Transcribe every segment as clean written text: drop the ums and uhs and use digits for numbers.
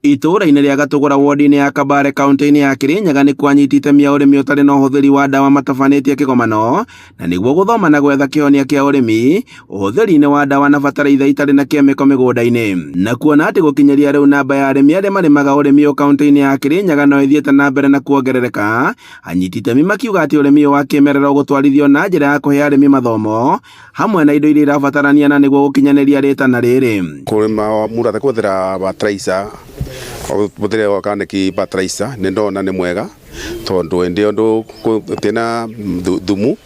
Itũũra-inĩ rĩa Gatũgũra wodi-inĩ ya Kabare kaunti-inĩ ya Kirinyaga nĩkuo anyiti itemi a ũrĩmi ũtarĩ na ũhũthĩri wa ndawa matabanĩtie kĩgomano na nĩguo gũthoma na gwetha kĩhonia kĩa ũrĩmi ũhũthĩri-inĩ wa ndawa na bataraitha itarĩ na kĩmĩko mĩgũnda-inĩ. Na kuona atĩ gũkinyĩria rĩu namba ya arĩmi arĩa marĩmaga ũrĩmi ũyũ kaunti-inĩ ya Kirinyaga no ĩthiĩte na mbere na kuongerereka, anyiti itemi makiuga atĩ ũrĩmi ũyũ wa kĩmerera ũgũtwarithio na njĩra ya kũhe arĩmi mathomo hamwe na indo iria irabatarania na nĩguo gũkinyanĩria rĩtana rĩrĩ. Kũrĩma mũndũ atekũhũthĩra fertilizer, ũhũthĩre organic fertilizer nĩ ndona nĩ mwega tondũ hĩndĩ ĩyo gũtirĩ thumu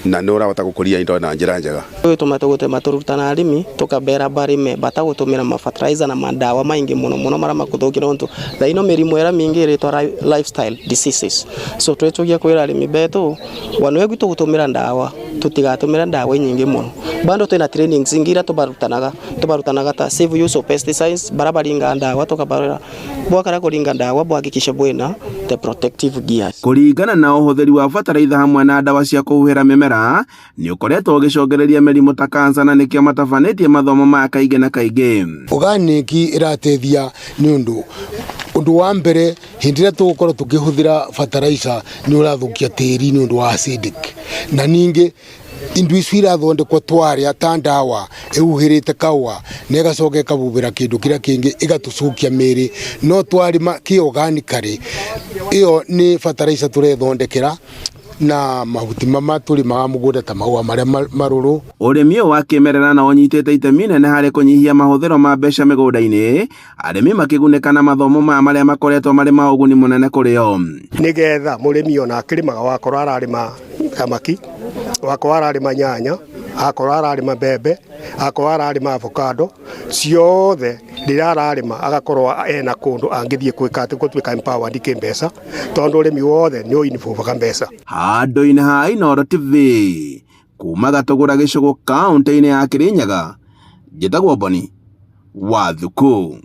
na nĩ ũrahota gũkũria indo na njĩra njega. Tũma gũtema tũrutana arĩmi tũkabera barĩme batagũtũmĩra ma fertilizer na mandawa maingĩ mũno mũno marĩa makũthũkia nontu thaa ino mĩrimũ ĩrĩa mĩingĩ ĩrĩtwa lifestyle diseases. So twĩtũgia kwĩra arĩmi betũ wanwe gwitũ gũtũmĩra ndawa tũtigatũmĩra ndawa nyingĩ mũno. Bado twĩna trainings ingĩ iria tũbarutanaga ta safe use of pesticides bara baringa ndawa tũkabarĩra bwakara kũringa ndawa bwahakikisha bwĩna the protective gears. Kũringana na ũhũthĩri wa bataraitha hamwe na ndawa cia kũhuhĩra mĩmera nĩ ũkoretwo ũgĩcũngĩrĩria mĩrimũ ta kansa na nĩkĩo matabanĩtie mathomo maya kaingĩ na kaingĩ. Organic ĩrateithia nĩ ũndũ wa mbere hĩndĩ ĩrĩa tũgũkorwo tũkĩhũthĩra fertilizer nĩ ũrathũkia tĩri nĩ ũndũ wa acidic, na ningĩ indo icio irathondekwo twarĩa ta ndawa ĩhuhĩrĩte kaũa na ĩgacoka ĩkahuhĩra kĩndũ kĩrĩa kĩngĩ ĩgatũcukia mĩĩrĩ, no twarĩma kĩ organically ĩyo nĩ fertilizer tũrethondekera na mahuti mama tũrĩmaga mũgũnda ta mahũa marĩa marũrũ. Ũrĩmi ũyũ wa kĩmerera na ũnyitĩte itemi nene harĩ kũnyihia mahũthĩro ma mbeca mĩgũnda-inĩ, arĩmi makĩgunĩka na mathomo maya marĩa makoretwo marĩ ma ũguni mũnene kũrĩ o. Nĩgetha mũrĩmi ona akĩrĩmaga wakorwo ararĩma thamaki, wakorwo ararĩma nyanya, akorwo ararĩma mbembe, akorwo ararĩma avocado, ciothe rĩrĩa ararĩma agakorwo ena kũndũ angĩthiĩ gwĩka atĩ gũtuĩka empowered kĩmbeca, tondũ ũrĩmi wothe nĩ ũinvolvaga mbeca. Handũ-inĩ ha Inooro TV kuma Gatũgũra gĩcũgũ kaunti-inĩ ya Kirinyaga, njĩtagwo Boni wa Thuku.